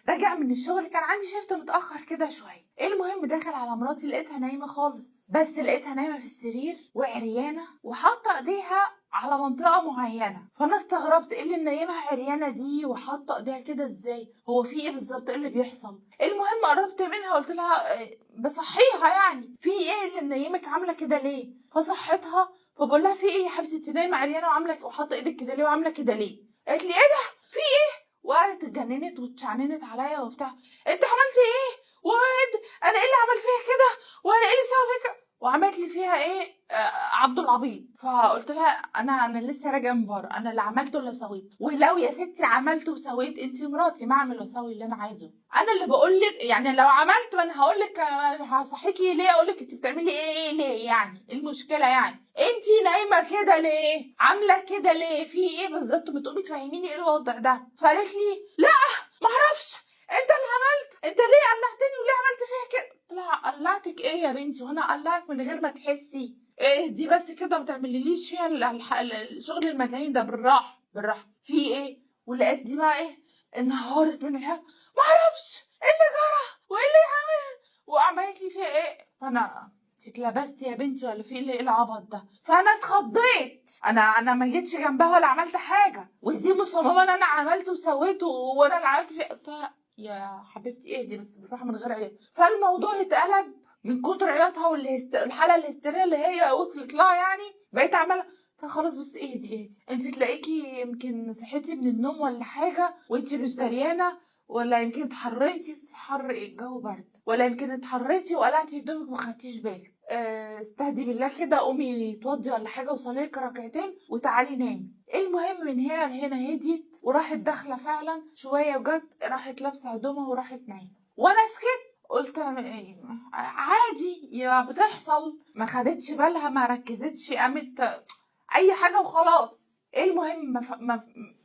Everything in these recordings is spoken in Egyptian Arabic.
راجع من الشغل، كان عندي shift متاخر كده شوية. المهم داخل على مراتي لقيتها نايمة خالص، بس لقيتها نايمة في السرير وعريانه وحاطه ايديها على منطقة معينة. فانا استغربت ايه اللي منيمها عريانه دي وحاطه ايديها كده ازاي، هو في ايه بالظبط، ايه اللي بيحصل؟ المهم قربت منها قلت لها بصحيها يعني، في ايه اللي منيمك عامله كده ليه؟ فصحتها فبقول لها في ايه يا حبيبتي، انت نايمة عريانه وعامله وحاطه ايدك كده ليه وعامله كده ليه؟ قالت لي ايه ده في ايه، وقعدت اتجننت واتشعننت عليا وبتاع، انت عملت ايه؟ واد انا ايه اللي عمل فيها كده؟ وانا ايه اللي سوى فيك؟ وعملت لي فيها ايه عبد العبيط. فقلت لها انا لسه راجعه من بره، انا اللي عملته ولا سويت، ولو يا ستي عملت وسويت انت مراتي، ما اعمل واسوي اللي انا عايزه، انا اللي بقول لك يعني لو عملت ما انا هقول لك هصحيكي ليه، اقول لك انت بتعملي ايه ليه يعني، ايه المشكلة يعني، انت نايمة كده ليه، عامله كده ليه، في ايه بالظبط، ما تقومي تفهميني ايه الوضع ده. فقالت لي لا ما اعرفش، انت اللي عملت، انت ليه قلعتني وليه عملت فيها كده؟ لا قلعتك ايه يا بنتي، وانا قلعك من غير ما تحسي، ايه دي بس كده، ما تعمليليش فيها الشغل المجانين ده، بالراحة بالراحة، في ايه؟ ولقيت دي بقى ايه انهارت من الحاجة، ما اعرفش ايه اللي جرى وايه اللي عمل وعملت لي فيها ايه. فانا اتلبستي يا بنتي ولا في ايه العبط ده؟ فانا اتخضيت، انا ما جيتش جنبها ولا عملت حاجة، ودي مصممه ان انا عملت وسويت وانا اللي عملت فيها. يا حبيبتي اهدي بس بالراحة من غير عياط. فالموضوع اتقلب من كتر عياطها والحالة الهستيريه اللي هي وصلت لها يعني، بقيت عماله طب خلاص بس اهدي اهدي، انت تلاقيكي يمكن صحيتي من النوم ولا حاجة وانت مش دريانه، ولا يمكن اتحريتي، بس حر ايه الجو برد، ولا يمكن اتحريتي وقلعتي هدومك ما خدتيش بالك، استهدي بالله كده، قومي توضي ولا حاجة وصلي لك ركعتين وتعالي نامي. المهم من هنا لهنا هديت وراحت داخله فعلا شوية، وجت راحت لابسه هدومها وراحت نايمة، وانا سكت قلت عادي يا بتحصل، ما خدتش بالها ما ركزتش، قامت اي حاجة وخلاص. المهم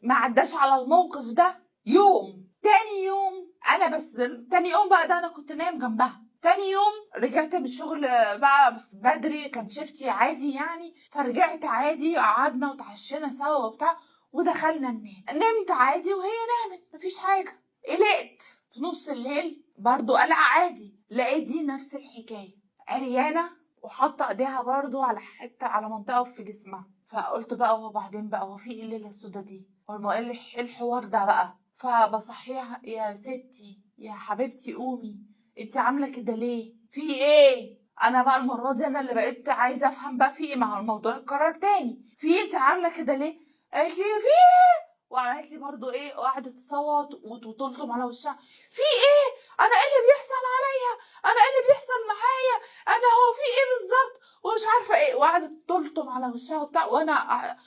ما عداش على الموقف ده يوم، تاني يوم انا بس تاني يوم بقى ده انا كنت نايم جنبها. تاني يوم رجعت من الشغل بقى بدري، كان شفتي عادي يعني، فرجعت عادي قعدنا وتعشينا سوا وبتاع ودخلنا ننام، نمت عادي وهي نامت مفيش حاجة. قلقت في نص الليل برضو قلق عادي، لقيت دي نفس الحكاية، عريانه وحاطه ايديها برضو على حتة على منطقة في جسمها. فقلت بقى وبعدين بقى هو في ايه الليلة السودا دي، هو ايه الحوار ده بقى؟ فبصحيها يا ستي يا حبيبتي قومي، انت عامله كده ليه، في ايه؟ انا بقى المرة دي انا اللي بقيت عايزه افهم بقى في ايه، مع الموضوع اتكرر تاني، في ايه انت عامله كده ليه؟ قالت لي في ايه، وعملت لي برضو ايه وقعدت تصوت وتلطم على وشها، في ايه، انا ايه اللي بيحصل عليا، انا ايه اللي بيحصل معايا، انا هو في ايه بالظبط ومش عارفه ايه، وقعدت تلطم على وشها وبتاع، وانا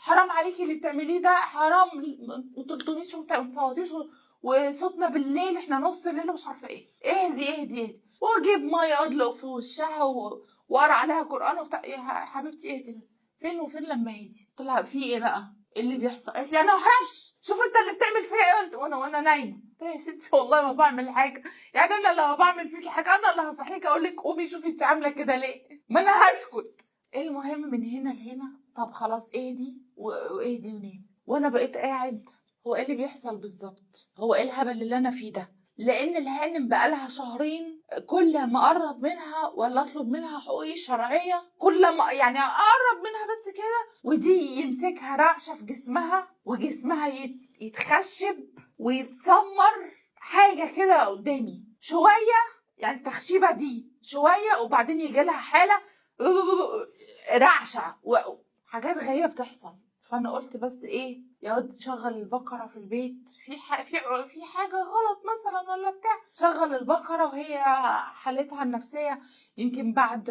حرام عليكي اللي بتعمليه ده، حرام ما تلطميش وما تصوتيش وصوتنا بالليل احنا نص الليل ومش عارفه ايه، اهدي اهدي اهدي، واجيب مية ادلق في وشها واقرا عليها قران وبتاع، يا حبيبتي اهدي بس، فين وفين لما يهدي. قلت لها في ايه بقى؟ ايه اللي بيحصل؟ قالت لي انا ما اعرفش، شوف انت اللي بتعمل فيا ايه وانا نايمة. قلت لها يا ستي والله ما بعمل حاجة، يعني انا لو بعمل فيكي حاجة انا اللي هصحيكي اقول لك قومي شوفي انت عامله كده ليه، ما انا هسكت. المهم من هنا لهنا طب خلاص اهدي واهدي ونامي، وانا بقيت قاعد هو ايه اللي بيحصل بالظبط؟ هو ايه الهبل اللي انا فيه ده؟ لان الهانم بقالها شهرين كل ما اقرب منها ولا اطلب منها حقوقي الشرعية، كل ما يعني اقرب منها بس كده ودي يمسكها رعشه في جسمها وجسمها يتخشب ويتسمر حاجة كده قدامي شوية، يعني التخشيبه دي شوية وبعدين يجي لها حاله رعشه وحاجات غريبة بتحصل. فانا قلت بس ايه يا واد شغل البقرة في البيت، في حاجة غلط مثلا ولا بتاع، شغل البقرة وهي حالتها النفسية يمكن بعد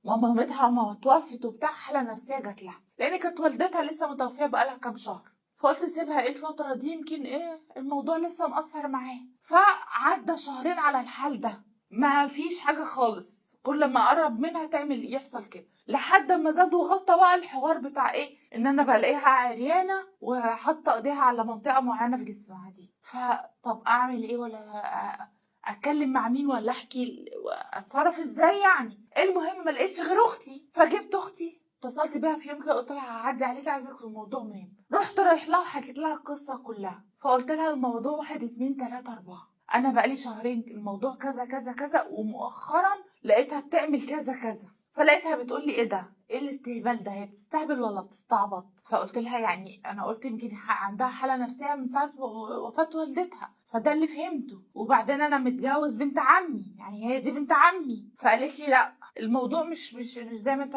ما مامتها ما توفت وبتاع حاله نفسية جات لها، لان كانت والدتها لسه متوفيه بقالها كام شهر، فقلت سيبها ايه الفترة دي يمكن ايه الموضوع لسه مأثر معاه. فعدى شهرين على الحال ده ما فيش حاجة خالص، كل ما اقرب منها تعمل يحصل كده، لحد ما زاد وغطى بقى الحوار بتاع ايه ان انا بلاقيها عريانه وحاطه ايديها على منطقة معينة في جسمها دي. فطب اعمل ايه، ولا اتكلم مع مين، ولا احكي، اتصرف ازاي يعني؟ المهم ما لقيتش غير اختي، فجبت اختي اتصلت بيها في يوم كده قلت لها هعدي عليك عايزك في موضوع مهم. رحت رايح لها وحكيت لها القصة كلها، فقلت لها الموضوع 1 2 3 4، انا بقالي شهرين الموضوع كذا كذا كذا، ومؤخرا لقيتها بتعمل كذا كذا. فلقيتها بتقول لي ايه ده؟ ايه الاستهبال ده؟ هي بتستهبل ولا بتستعبط؟ فقلت لها يعني انا قلت يمكن عندها حاله نفسية من ساعة وفاه والدتها، فده اللي فهمته. وبعدين انا متجوز بنت عمي، يعني هي دي بنت عمي. فقالت لي لا الموضوع مش مش مش زي ما انت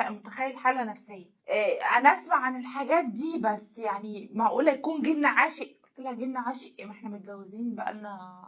متخيل حاله نفسية، انا اسمع عن الحاجات دي بس يعني معقولة يكون جن عاشق؟ قلت لها جن عاشق؟ ما احنا متجوزين بقالنا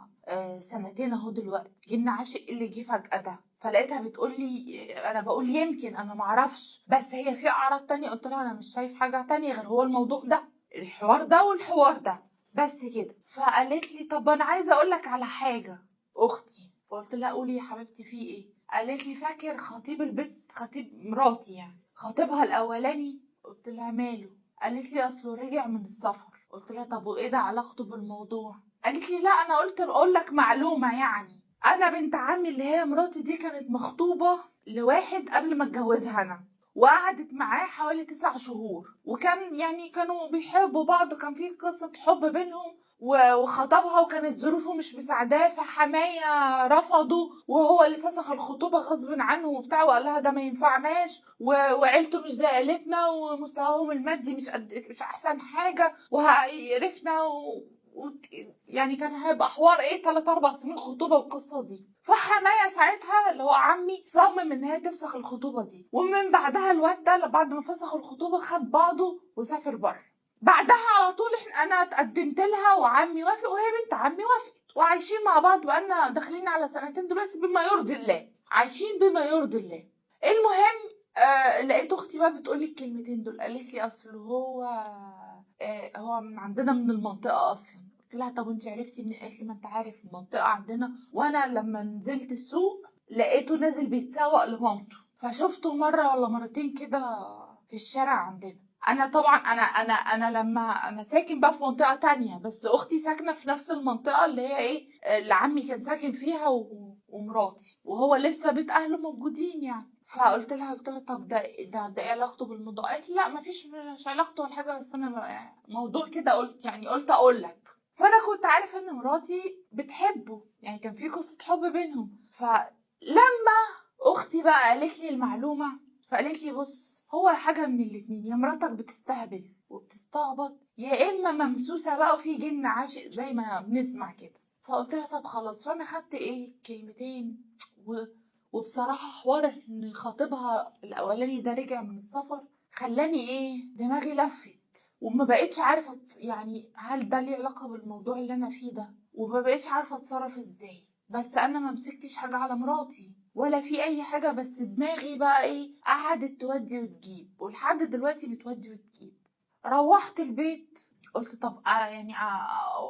سنتين اهو دلوقتي، جن عاشق اللي جه فجاة ده؟ فلقيتها بتقول لي انا بقول يمكن، انا معرفش، بس هي في اعراض تانية. قلت لها انا مش شايف حاجة تانية غير هو الموضوع ده، الحوار ده والحوار ده بس كده. فقالت لي طب انا عايزه اقول لك على حاجة اختي. فقلت لها قولي يا حبيبتي في ايه؟ قالت لي فاكر خطيب البيت، خطيب مراتي يعني، خطيبها الاولاني؟ قلت لها ماله؟ قالت لي اصله رجع من السفر. قلت لها طب وايه ده علاقته بالموضوع؟ قالت لي لا انا قلت اقول لك معلومة، يعني انا بنت عمي اللي هي مراتي دي كانت مخطوبه لواحد قبل ما اتجوزها انا، وقعدت معاه حوالي 9 شهور، وكان يعني كانوا بيحبوا بعض، كان في قصة حب بينهم، وخطبها وكانت ظروفه مش مساعداه، فحمايه رفضه وهو اللي فسخ الخطوبة غصب عنه وبتاع، وقال لها ده ما ينفعناش وعيلته مش زي عيلتنا ومستواهم المادي مش احسن حاجة وهيقرفنا يعني كان هيبقى حوار ايه 3 4 سنين خطوبه والقصه دي. فحمايه ساعتها اللي هو عمي صمم ان هي تفسخ الخطوبة دي، ومن بعدها الواد ده بعد ما فسخ الخطوبة خد بعضه وسافر بره. بعدها على طول انا اتقدمت لها وعمي وافق وهي بنت عمي وافقت، وعايشين مع بعض بقالنا داخلين على سنتين دلوقتي بما يرضي الله، عايشين بما يرضي الله. المهم لقيت اختي بقى بتقولي الكلمتين دول، قالت لي اصل هو من عندنا من المنطقة اصلا. قلت لها طب وانت عرفتي منين؟ قالت لي ما انت عارف المنطقة عندنا، وانا لما نزلت السوق لقيته نازل بيتسوق لمامته، فشفته مرة ولا مرتين كده في الشارع عندنا. انا طبعا انا انا انا لما انا ساكن بقى في منطقة تانية، بس اختي ساكنة في نفس المنطقة اللي هي ايه اللي عمي كان ساكن فيها ومراتي، وهو لسه بيت اهله موجودين يعني. فقلت لها طب ده ايه علاقته بالموضوع؟ قالت لي لا مفيش، مش علاقته ولا حاجة، بس انا موضوع كده قلت يعني قلت اقول لك. فانا كنت عارفه ان مراتي بتحبه، يعني كان في قصة حب بينهم. فلما اختي بقى قالت لي المعلومة، فقالت لي بص هو حاجة من الاتنين، يا مراتك بتستهبل وبتستعبط، يا اما ممسوسه بقى وفي جن عاشق زي ما بنسمع كده. فقلت لها طب خلاص. فانا خدت ايه كلمتين وبصراحة حوار ان خطيبها الاولاني ده رجع من السفر خلاني ايه دماغي لفت، وما بقتش عارفه يعني هل ده ليه علاقة بالموضوع اللي انا فيه ده، وما بقتش عارفه اتصرف ازاي. بس انا ما مسكتش حاجة على مراتي ولا في اي حاجة، بس دماغي بقى ايه قعدت تودي وتجيب، ولحد دلوقتي بتودي وتجيب. روحت البيت قلت طب يعني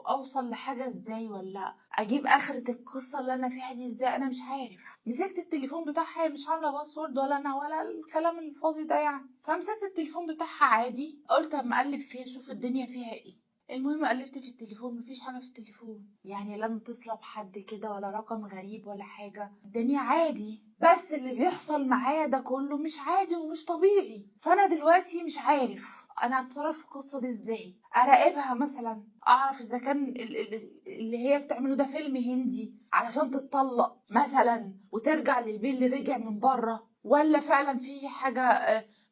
اوصل لحاجة ازاي، ولا اجيب اخره القصة اللي انا فيها دي ازاي، انا مش عارف. مسكت التليفون بتاعها، مش عامله password ولا انا ولا الكلام الفاضي ده يعني. فمسكت التليفون بتاعها عادي، قلت اما اقلب فيه اشوف الدنيا فيها ايه. المهم قلبت في التليفون مفيش حاجة في التليفون، يعني لا متصلة بحد كده ولا رقم غريب ولا حاجة، الدنيا عادي. بس اللي بيحصل معايا ده كله مش عادي ومش طبيعي. فانا دلوقتي مش عارف انا اتصرف في القصة دي ازاي، اراقبها مثلا، اعرف اذا كان اللي هي بتعمله ده فيلم هندي علشان تتطلق مثلا وترجع للبيت اللي رجع من بره، ولا فعلا في حاجة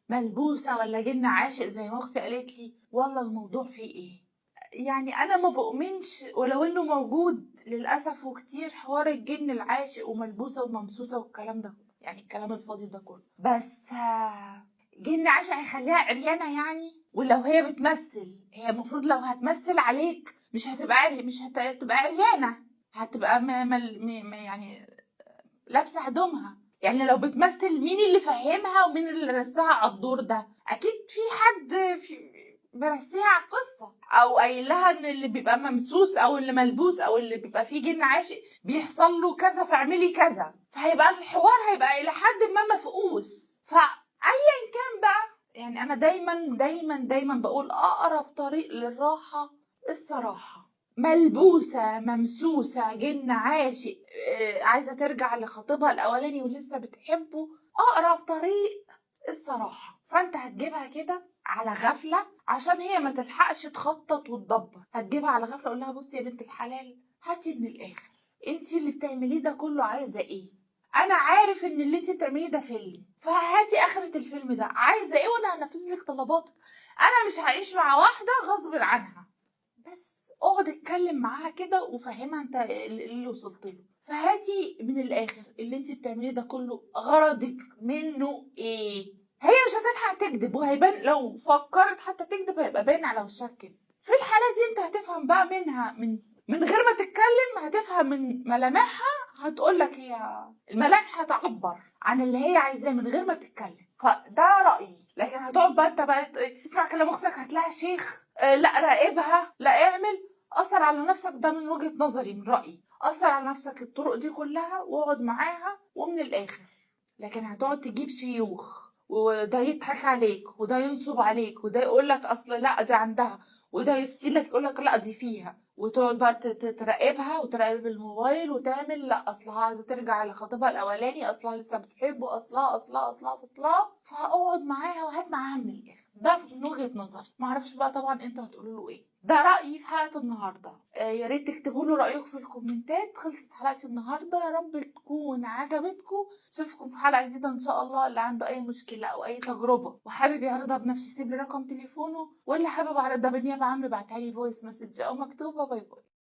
ملبوسه، ولا جن عاشق زي ما اختي قالت لي، ولا الموضوع فيه ايه. يعني انا ما بؤمنش ولو انه موجود للاسف وكتير حوار الجن العاشق وملبوسه وممسوسه والكلام ده، يعني الكلام الفاضي ده كله. بس جن عاشق هيخليها عريانه يعني؟ ولو هي بتمثل، هي المفروض لو هتمثل عليك مش هتبقى مش هتبقى عريانه، هتبقى يعني لابسه هدومها. يعني لو بتمثل مين اللي فهمها ومين اللي رساها على الدور ده؟ اكيد في حد برسيها على القصة، او قايل لها ان اللي بيبقى ممسوس او اللي ملبوس او اللي بيبقى فيه جن عاشق بيحصل له كذا فاعملي كذا، فهيبقى الحوار هيبقى الى حد ما مفقوس. فايا كان بقى، يعني انا دايما دايما دايما بقول اقرب طريق للراحة الصراحة. ملبوسه ممسوسه جن عاشق، عايزه ترجع لخطيبها الاولاني ولسه بتحبه، اقرب طريق الصراحة. فانت هتجيبها كده على غفلة عشان هي ما تلحقش تخطط وتدبر. هتجيبها على غفلة، اقول لها بصي يا بنت الحلال، هاتي من الاخر، انت اللي بتعمليه ده كله عايزه ايه؟ انا عارف ان اللي انت بتعمليه ده فيلم، فهاتي اخره الفيلم ده، عايزه ايه وانا هنفذ لك طلباتك. انا مش هعيش مع واحدة غصب عنها. بس اقعد اتكلم معاها كده وفهمها انت اللي وصلت له. فهاتي من الاخر، اللي انت بتعمليه ده كله غرضك منه ايه؟ هي مش هتلحق تكذب، وهيبان لو فكرت حتى تكذب هيبقى باين على وشها كده. في الحالة دي انت هتفهم بقى منها من غير ما تتكلم، هتفهم من ملامحها، هتقول لك هي الملامح هتعبر عن اللي هي عايزاه من غير ما تتكلم. فده رأيي. لكن هتقعد بقى انت بقى تسمع كلام اختك، هتلاقيها شيخ، لا راقبها، لا اعمل، اثر على نفسك. ده من وجهة نظري، من رأيي، اثر على نفسك الطرق دي كلها واقعد معاها ومن الاخر. لكن هتقعد تجيب شيوخ، وده يضحك عليك، وده ينصب عليك، وده يقول لك اصل لا دي عندها، وده يفتي لك يقول لك لا دي فيها، وتقعد بقى تراقبها وتراقب الموبايل وتعمل لا اصلها عايزه ترجع لخطيبها الاولاني، اصلها لسه بتحبه، اصلها اصلها اصلها اصلها. فاقعد معاها وهات معاها من الاخر. ده من وجهه نظري، معرفش بقى طبعا انتوا هتقولوا له ايه. ده رايي في حلقة النهارده. يا ريت تكتبوا له رايكم في الكومنتات. خلصت حلقتي النهارده، يا رب تكون عجبتكم. اشوفكم في حلقة جديدة ان شاء الله. اللي عنده اي مشكلة او اي تجربه وحابب يعرضها بنفسه يسيب لي رقم تليفونه، واللي حابب اعرضها بالنيابة عنه يبعتها لي voice message او مكتوبة. bye bye.